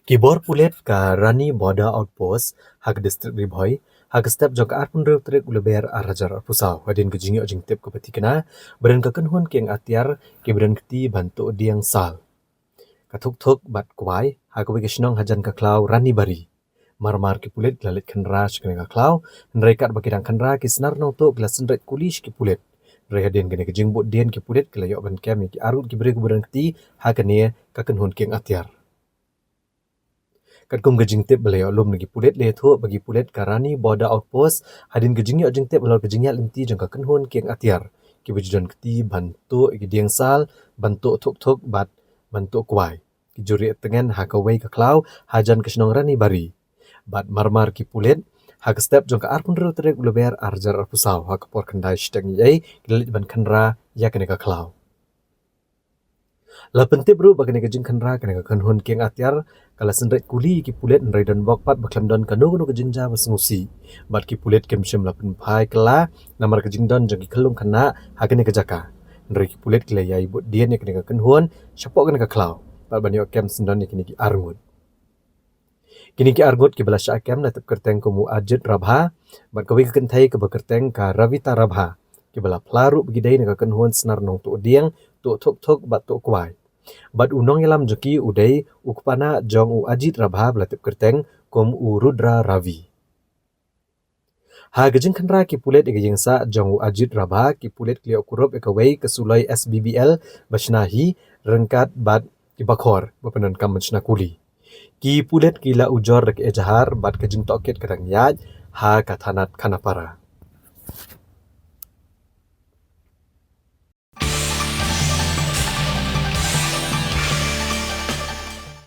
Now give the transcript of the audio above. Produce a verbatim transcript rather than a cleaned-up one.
Ki bor pulit ka Rani Border Outpost ha ka district Ri Bhoi ha ka step jong ka arphew hynriew tarik u Lber ar hajar arphew saw, hadien ka jingïoh jingtip kaba thikna ba don ka kynhun kieng atiar kiba don kti ban tuh dieng sal, ka thuk thuk bad kwai ha kawei ka shnong hajan ka khlaw Rani Bari. Marmar ki pulit ki la leit khynra sha kane ka khlaw, hynrei katba ki dang khynra ki snar nongtuh ki la synreit kuli sha ki pulit. Hynrei hadien kane ka jingbud dien ki pulit ki la ïoh ban kem ïa ki arngut ki briew kiba don kti ha kane ka kynhun kieng atiar. Katkum ka jingtip ba la ïoh lum na ki pulit, la ïathuh ba ki pulit ka Rani Border Outpost, hadien ka jingïoh jingtip halor ka jingïaid lynti jong ka kynhun kieng atiar kiba ju don kti ban tuh ïa ki dieng sal, ban tuh thuk thuk bad ban tuh kwai, ki ju rieh tngen ha kawei ka khlaw hajan ka shnong Rani Bari. Bad marmar ki pulit ha ka step jong ka arphew hynriew tarik u Lber ar hajar arphew saw, ha ka por khyndai shiteng eiei ki la leit ban khynra ïa kane ka khlaw. La pyntip ruh ba kane ka jingkhynra kane ka kynhun kieng atiar ka la synreit kuli ïa ki pulit, hynrei don bok pat ba khlem don kano kano ka jingjia ba sngewsih. Bad ki pulit kim shym la pynphai kylla namar ka jingdon jong ki khyllung khynnah ha kane ka jaka. Hynrei ki pulit ki la ïai bud dien ïa kane ka kynhun shapoh kane ka khlaw bad ban ïoh kem syndon ïa kine ki arngut. Kine ki arngut kiba la shah kem la tip kyrteng kum u Ajit Rabha bad kawei ka kynthei kaba kyrteng ka Ravita Rabha, kiba la phla ruh ba ki dei na ka kynhun snar nongtuh dieng, tuh thuk thuk bad tuh kwai. Bad u nongïalam jong ki u dei u kpa nah jong u Ajit Rabha ba la tip kyrteng kum u Rudra Ravi. Ha ka jingkhynra ki pulit ïa ka ïingsah jong u Ajit Rabha, ki pulit ki la ïoh kurup ïa kawei ka suloi S B B L ba shna hi ryngkat bad ki bakhor ba pyndonkam ban shna kuli. Ki pulit ki la ujor da ka ejahar bad ka jingtohkit ka dang ïaid ha ka thanat Khanapara.